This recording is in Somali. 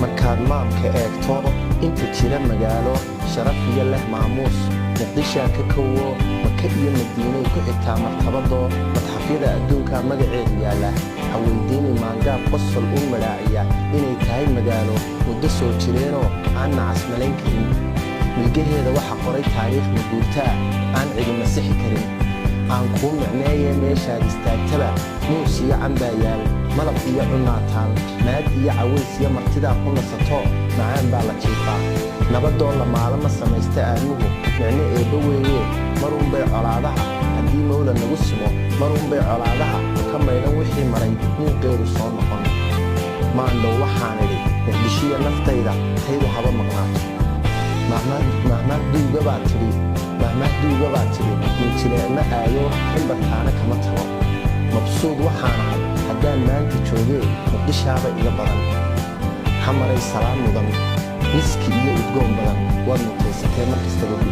Markaad maamka eegto inta jira magaalo sharaf iyo leh maamuus, Muqdishaa ka kowo. Maka iyo Madiinay ku xigtaa martabadoo madxafyada adduunka magaceedu yaalla. Ha weydiini maangaab qosol u madhaaciya inay tahay magaalo muddo soo jireenoo aan nacas malayn karin. Milgaheeda waxa qoray taariikh maguurtaa aan cidi masixi karin. Aan kuu micneeye, meeshaad istaagtaba muus iyo cambaa yaal, malab iyo cunaa taal, maad iyo caways iyo martidaa ku nasato, macaan baa la jiifaa. Nabadoo lamaalo ma samaysta aadmuhu, micno eebba weeye. Marunbay colaadaha haddii mawla nagu simo, marunbay colaadaha ka maydhan wixii maray muuqeedu soo noqon. Maandhow waxaan idhi, Muqdishiya naftayda taydu haba maqnaato. Mahmaah duuga baa tidhi, mahmaah duuga baa tidhi, "Minjileec ma aayo, ximbarkaana kama tago." Mabsuud waxaan ahay haddaan maanta joogee, Muqdishaaba iga badan. Xamaray salaan mudan, miski iyo udgoon badan waad mutaysatee, mar kastaba guddo.